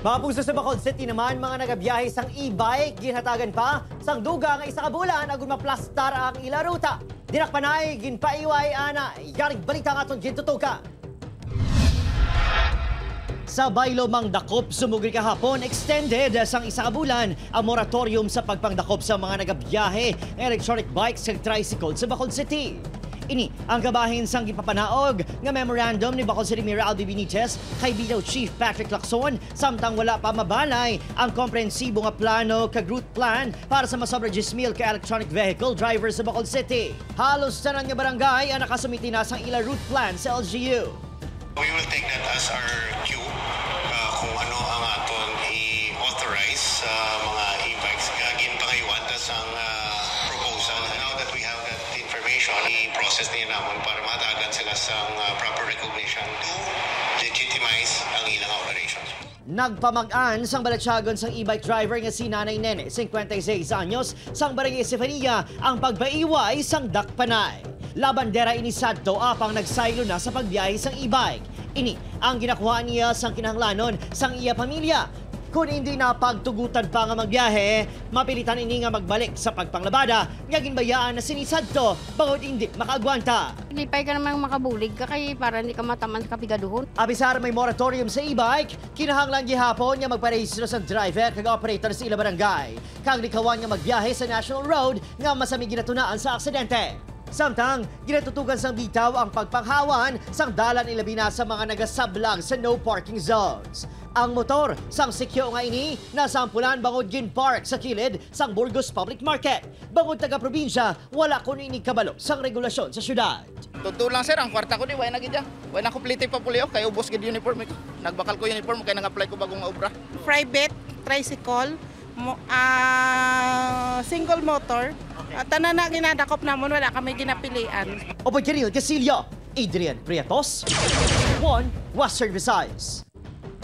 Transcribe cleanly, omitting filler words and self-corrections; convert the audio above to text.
Mapuso sa Bacolod City naman, mga nagabiyahe sang e-bike, ginhatagan pa sang duga nga 1 ka bulan agon maplastar ang ila ruta. Dinakpanay, ginpaiway ana, yaring balita nga aton gintutukan. Sa baylo mangdakop sumugri kahapon, extended sang 1 ka bulan ang moratorium sa pagpangdakop sa mga nagabiyahe ng electronic bikes kag tricycle sa Bacolod City. Ini ang kabahin sang gipapanaog nga memorandum ni Bacolod City Mayor Albee Benitez kay Bitaw Chief Patrick Lacson samtang wala pa mabalay ang komprehensibo nga plano kag route plan para sa masobra 10,000 ka electronic vehicle drivers sa Bacolod City. Halos tanan nga barangay ang nakasumiti na sang ila route plan sa LGU. We will take that as our cue kung ano ang aton i-authorize sa mga e-bikes. Ginpangayuan tas ang proposal. Now that we have that information, i-process niya namon para matagan sila sa proper recognition to legitimize ang ilang operations. Nagpamag-an sang balatyagon sang e-bike driver nga si Nanay Nene, 56 anyos, sang Barangay Estefania ang pagpaiway sang dakpanay. Labandera ini sadto apang nagsaylo na sa pagbiyahe sang e-bike. Ini ang ginakuha niya sang kinahanglanon sang iya pamilya. Kung hindi na pagtugutan pa nga magbiyahe, mapilitan ini nga magbalik sa pagpanglabada nga ginbayaan na sinisadto bangod hindi makaagwanta. Lipay ka namang makabulig ka kay para hindi ka mataman sa kapigaduhon. Abisar may moratorium sa e-bike, kinahanglan gihapon nga magparehistro sa driver kag operator sa ila barangay. Kag likawan nga magbiyahe sa national road nga masami ginatunaan sa aksidente. Samtang, ginatutukan sang bitaw ang pagpanghawan sang dalan ilabi na sa mga nagasablag sa no parking zones. Ang motor sang sikyo nga ini nasampulan bangod gin-park sa kilid sang Burgos Public Market. Bangod taga-probinsya, wala kuno ini kabalo sang regulasyon sa syudad. Totoo lang, sir, ang kwarta ko di, wala na gid ya. Wala na complete pa pulio, kay ubos gid uniform ko. Nagbakal ko uniform kay nang-apply ko bagong obra. Private tricycle, single motor. Okay. Tanan na ginadakop namon, wala kami ginapilian. Upod Keril Casillo, Adrian Prietos, 1 Western Visayas.